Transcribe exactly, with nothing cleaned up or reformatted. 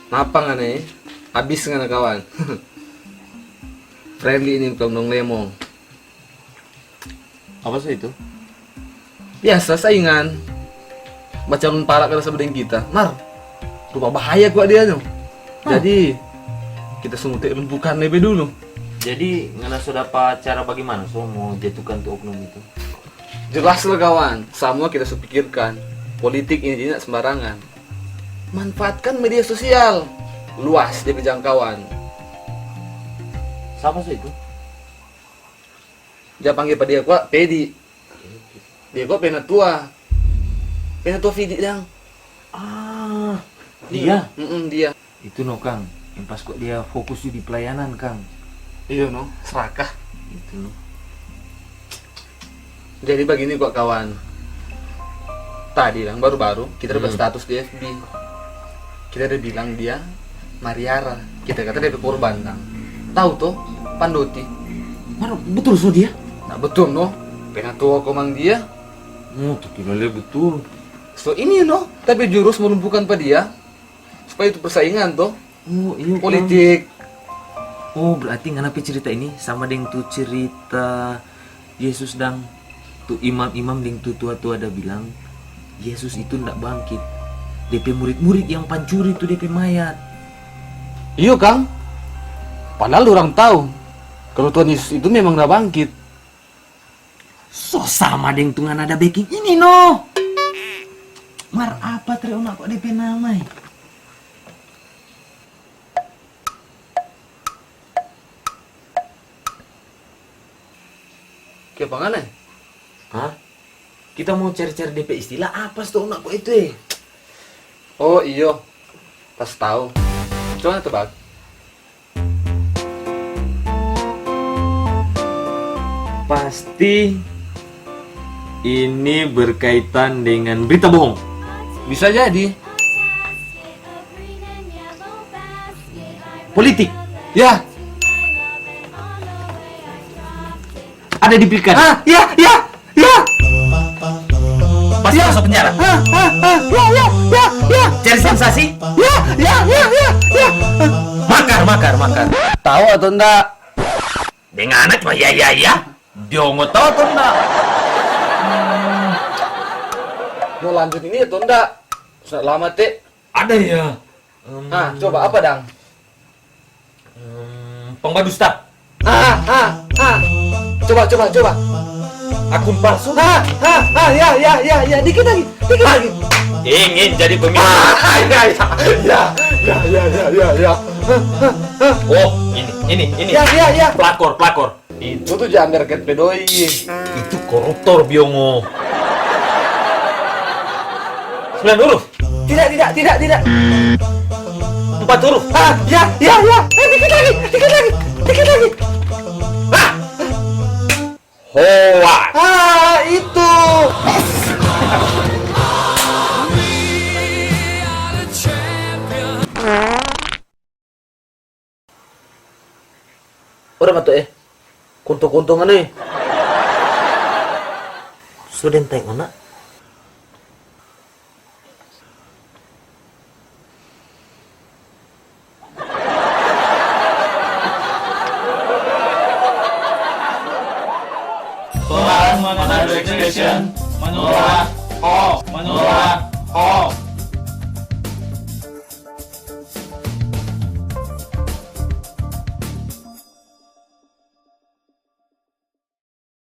Napa ngana, eh? Abis ngana, kawan. Friendly ini, bukan dong lemong. Apa so itu? Biasa, saingan. Bacalon para kada sama deng kita. Mar, rupa bahaya kwa dia tu. Hah? Jadi, kita so musti lumpuhkan lebe dulu. Jadi, ngana so dapa cara bagimana so mo jatuhkan tu oknum itu? Jelas lah, kawan, samua kita so pikirkan. Politik ini jadi nak sembarangan. Manfaatkan media sosial, luas dia pe jangkauan. Sapa so itu? Ja pangge pa dia kwa Pedi. Dia kwa penatua. Penatua Fidi dang. Ah, dia? Mm-mm, dia. Itu no, Kang. Yang pas kok dia fokus di pelayanan, Kang. Iyo no, serakah. Itu no. Jadi bagini kwa, kawan. Tadi dang baru-baru kita ada Hmm. status di F B. Kita ada bilang dia Mariara. Kita kata dia pe korban dang. Tahu to, Pandoti. Mar betul so dia? Nah, betul no. Penatua komang dia. Oh, tu kira le betul. So ini no, tapi jurus melumpuhkan pa dia. Supaya itu persaingan to. Oh, iyo, Kang. Politik. Oh, berarti ngana pe cerita ini sama deng tu cerita Yesus dang tu imam-imam deng tu tua-tua da bilang, Yesus itu nda bangkit. De pe murid-murid yang pancuri tu de pe mayat. Iyo, Kang. Padahal dorang tahu kalau Tuhan Yesus itu memang da bangkit. So sama deng tu ngana da beking ini no. Mar apa tre ona kwa de pe nama, eh? Kiapa ngana, eh? Hah? Kita mo cari-cari de pe istilah apa sto ona kwa itu, eh? Oh, iyo. Pas tau. Coba tebak. Pasti ini berkaitan dengan berita bohong. Bisa jadi. Politik. Ya. Ada di pilkada. Ah, ya, ya, ya. Pasti masuk penjara. Ah, ah, ah, ya, ya, ya, ya. Cari sensasi. Ya, ya, ya, ya, ya. Makar, makar, makar. Tahu atau enggak? Deng ngana cuma ya, ya, ya. Dia ngo tahu atau enggak? Mau lanjut ini atau enggak? Sudah lama, Te. Ada ya. Em, Ah, coba apa, dang? em, pengbadusta. Ah, ah, ah. Coba, coba, coba. Akun palsu. Ah, ah, ah, ya, ya, ya, ya. Dikit lagi, dikit lagi. Ingin jadi pemimpin. Ah, ya, ya, ya, ya, ya, ya, ya, ya. Oh, ini, ini, ini. Ya, ya, ya. Pelakor, pelakor. Itu tu jamber ket pe doi. Itu koruptor, Biongo. Sembilan huruf. Tidak, tidak, tidak, tidak. Empat huruf. Ah, ya, ya, ya. Eh, dikit lagi, dikit lagi, dikit lagi. Ah! Hoak. Ah, itu. Ora mato, eh. Kunto-kunto ngana, eh. So den tai ngana. Torang Manado Expression menolak hoax, menolak hoax.